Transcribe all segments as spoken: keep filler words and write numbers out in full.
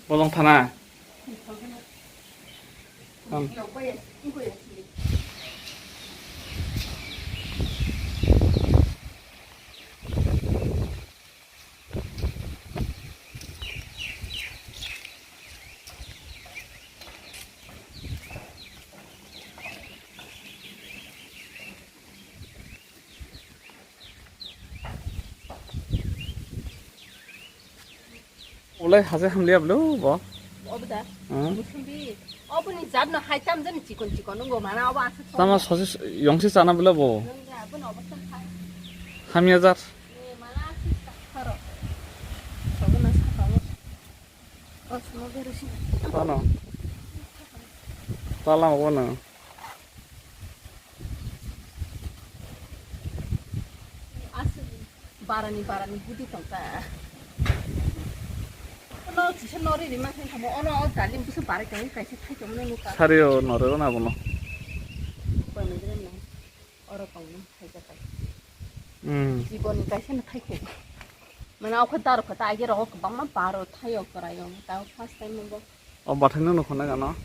Bolong thana. Tam. Ulai haje hamliya bwle bo. Obo da. Hmm. Musubi. Oboni jat no hai tam jani chikon chikon wngbo mana obo aswk. Tama sosi yongsi chana bwle bo. Nung ya, bono obo sam khai. Hamya jar. Ni mana aswk sa kharo. Sobo na sa pawo. O sumo beru si. Tano. Tala obo no. Aswk barani, barani budi tongkha. No chisa nori rima khe thamo, ono o dalim busu barai tong kaisa thai tongmani nukha. Sario nori rona bono. Koi nang rem nang. Oro tongmani thai jakai. Hmm. Jiboni kaisa no thai khe. Mane o khe daro khe ta age rogo kwbangma baro thaio kwraio. Ta first time nungbo. O bathai no nukho na gano.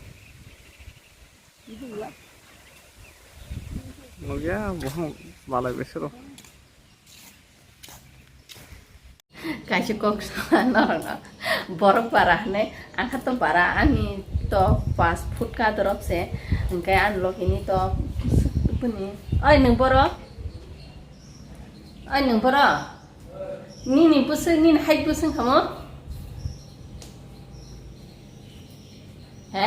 Nukya, bohong balai besero. Kaisa kok sa norokno. Borok bara hwnwi, ang kha to bara, ani to paanch foot ka dorop se, hwnkhe ani logini to bini. Oi, nwng borok? Oi, nwng borok? Nini bwswk, nini height bwswk kamo? He?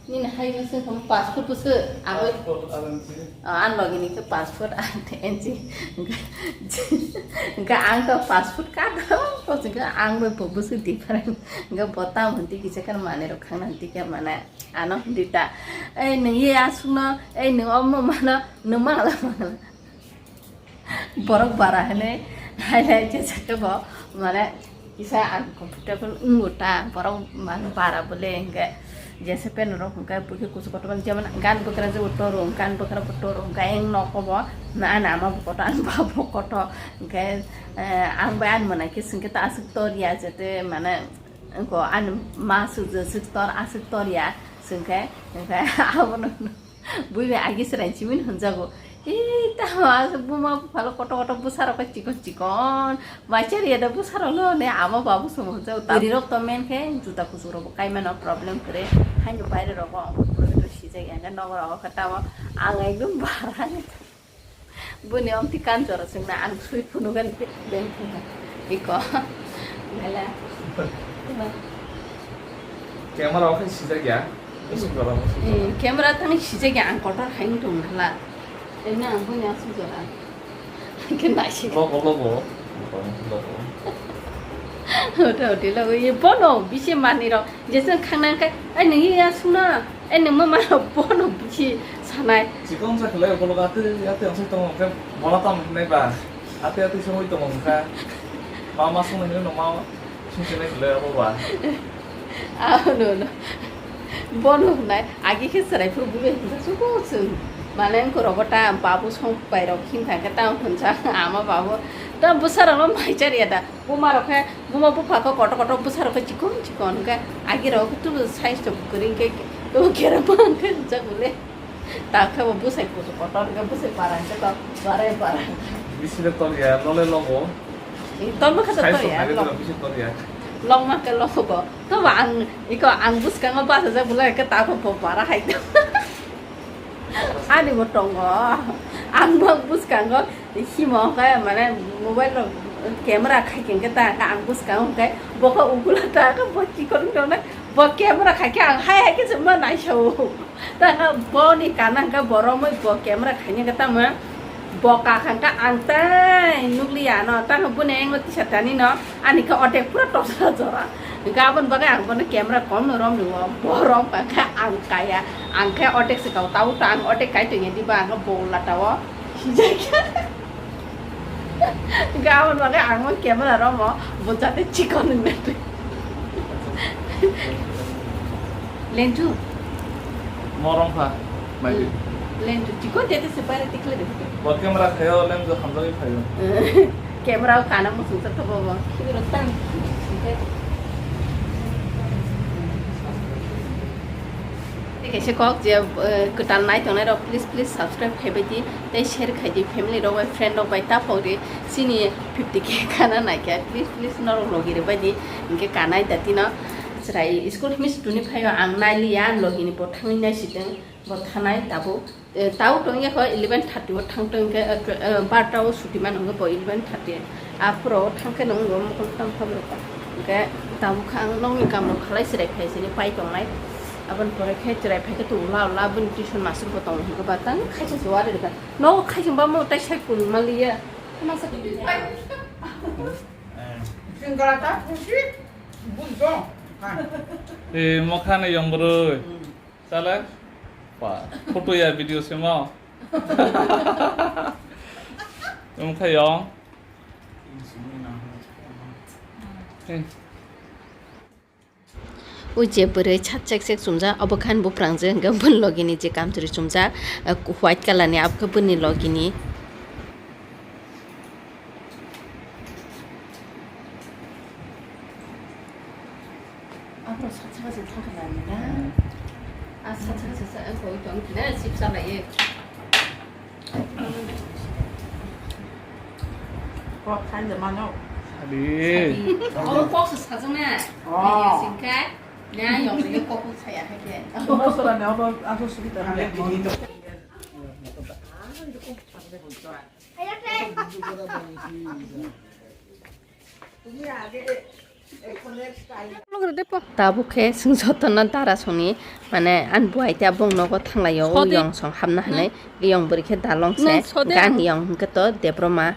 Nini height bwswk kamo? Paanch foot bwswk? Aboi? Paanch foot aat inchi. Oh, ang logi ni khe paanch foot aat inchi. Hwnkhe ang to paanch foot ka to, to hwnkhe ang bai bo bwswk different. Hwnkhe bo tamo hwnti kisa khe manwi rok khangna hwnti khe mane ano hwnti ta. Ei nwng ye aswkno, ei nwng omo mano, nwng mangla mangla. Borok bara hwnwi hai hai khe sakhe bo, mane, kisa uncomfortable wngo ta, borok mane bara bole hwnkhe, jesa pant rok hwnkhe, buikhe kuchuk kotor, jemon gan bwkra je bo toro, gan bwkra bo toro, hwnkhe ayang nogo bo, na, ani ama bo kotor, ani baba bo kotor, hwnkhe, eh, ang bai ani mwnai khe swngkhe ta aswk tor ya, jete, mane, wngkhe ani ma swk je swk tor, aswk tor ya, swngkhe, hwnkhe abono. Bui bai agi chwrai chimino hwnjago. Ee, tamo aswk buma buphalo kotor kotor bwsarok khe chikon chikon. Mai chari ya da bwsarokno hwnwi ama babu song hwnjago. Bwrwirok to men khe juta kuchukrokbo kai mano problem kwrwi. Haino baire rogo ongkhorwi sijak ya hwnkhe nogo rogo khe tamo ang ekdom barani. Buni omti kan jora chwngna ang sui phunukgani beng phunukha. Iko. Mela. Camera o khe sijak ya. Isuk jora mo suk jora. Eh, camera thani sijak ya, ang kotor hai wng tong hala. Eno ang buni asuk jora. Khe naisik. Logo, logo. Logo, logo. Ota oti logo. Ye bono bisi manwi rok. Jesa khangna khe, ai nini ya suna. Ai nini mama bono bisi sanai. Chikon sa khlai okologo ate, ate ang sai tongo khe bola tam hinai ba. Ate ate songwi tongo kha. Mama songwi hinai no mama. Sungsinai khlai abo ba. Ah, no, no. Bono hwnai, agi khe chwrai phuru bube hwnsa suko chwng. Mane wngkhe rogo ta babu song pai rok himkha khe ta hwnsa ama babu. Ta bwsa rokno mai chariya da. Buma rok khe, buma bupha khe kotor kotor bwsa rok khe chikon chikon khe. Agi rok khe tubu size to kwrwi khe, tubu kera ma khe hwnsa bole. Ta khe bo bwsai kuchuk kotor khe bwsai para khe to barai para. Bisi le tor ya, lole logo. Tor ma khe to tor ya, log. Bisi tor ya. Log ma khe logo bo. To ba ang, iko ang bwskango bachajak bwlai khe ta khe bo bara hai to. Ani bo tongo. Ang bo bwskango himo khe mane mobile rok camera khai khe ta ang bwskango khe bo khe ugula ta khe bo chikon tong nai. Bo camera khai khe ang hai hai khe se ma naisao. Ta khe boni kana hwnkhe bo romwi bo camera khaina khe tamo bo kakha hwnkhe ang tai nukliya no. Ta khe boni engo tisa tani no ani khe otek pura tosa jora. Hwnkhe aboni bagwi ang bono camera kom no romliwo. Bo rom kha khe ang kaya. Ang khe otek se kao tao ta ang otek kai tongya diba ang khe bo latao. Sijak ya. Hwnkhe aboni bagwi ang o camera romo bo jate chikon wngna twi. Lenju. Morong kha, mai di. Lenju chikon jate se paire tikle de. Bo camera khayo lenju hamjagwi phaio. Camera o kana muchung sa thobo bo. Kibiro tang. Kaisa kok je, eh, kwtal nai tongnai rok, please, please subscribe khai bai di, tei share khai di, family rok bai, friend rok bai, ta pok di, chini fifty K khana nai khe, please, please norok logi rwbai di, hinkhe kanai da tino chwrai school miss tuni phaio ang nai liya, ang logi ni bo thangwi nai si tong, bo thanai tabuk, eh, tabuk tong ya kho eleven thirty o thang tong khe, eh, tw-, eh, barta o suti man hwngo bo eleven thirty. Aphuru thangkhe nung bo mokol tam phab rwkha. Hwnkhe tabukha ang nokni kam rok khalai chwrai phai sini pai tongnai. Aboni pore khe chwrai phai khe to ula ula bini tuition mastor bo tongo hwnkhe ba tang khaisa se wari rwkha. Nogo khaising ba mo tai sai kun maliya. Masa Eh, mokha ni yong bwrwi. Chala? Pa, photo ya video simo. Wngkha yong. Hey. O je bwrwi sat chek chek chumjak, obo khan buprang je hwnkhe bini logi ni je kamchwlwi chumjak, eh, white colour ni, abo khe bini logi ni. Abo sat saka se thang khe nang na. A sat saka se sa ko tong khe na sip sa lai. Kok khan de mano. Sadi. Oro kok se sajang na. Oh. Singka. Na yong se kok kok saya hai ke. Mosla ne abo aso sugita. Tabuk khe chwng jotono dara songni, mane, ani buai tei abong nogo thanglaio, o yong song hapna hinwi, yong bwrwi khe dalong se, gang yong hwnkhe to Debbarma.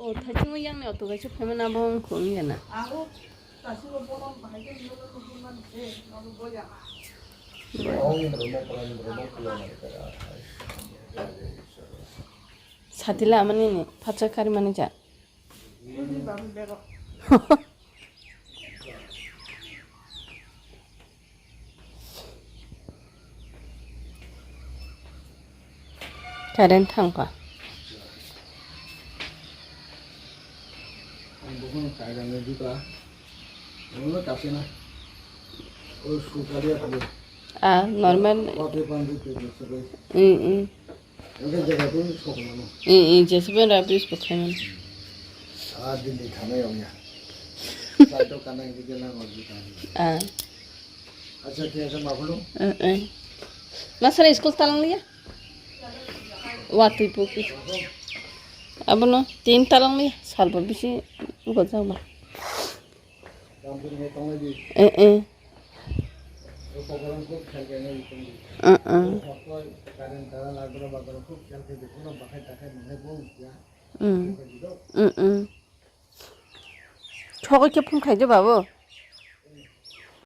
O, thaichungo yang ni auto kaisa phaimani abo wngkha wngya na. Satila amani ni phatsa kari mani ja. Current thangkha. Ah, normal. Mm, mm. Eh, eh, Jesben Rabis bo khaimani. Ah. Eh, eh. Masala school talang liya? Watwi pukhi. Abono tin talang liya, salba bisi gojaba. Eh, eh. Uh, uh. Mm. Mm, mm. Thogwi khe phone khaide babu.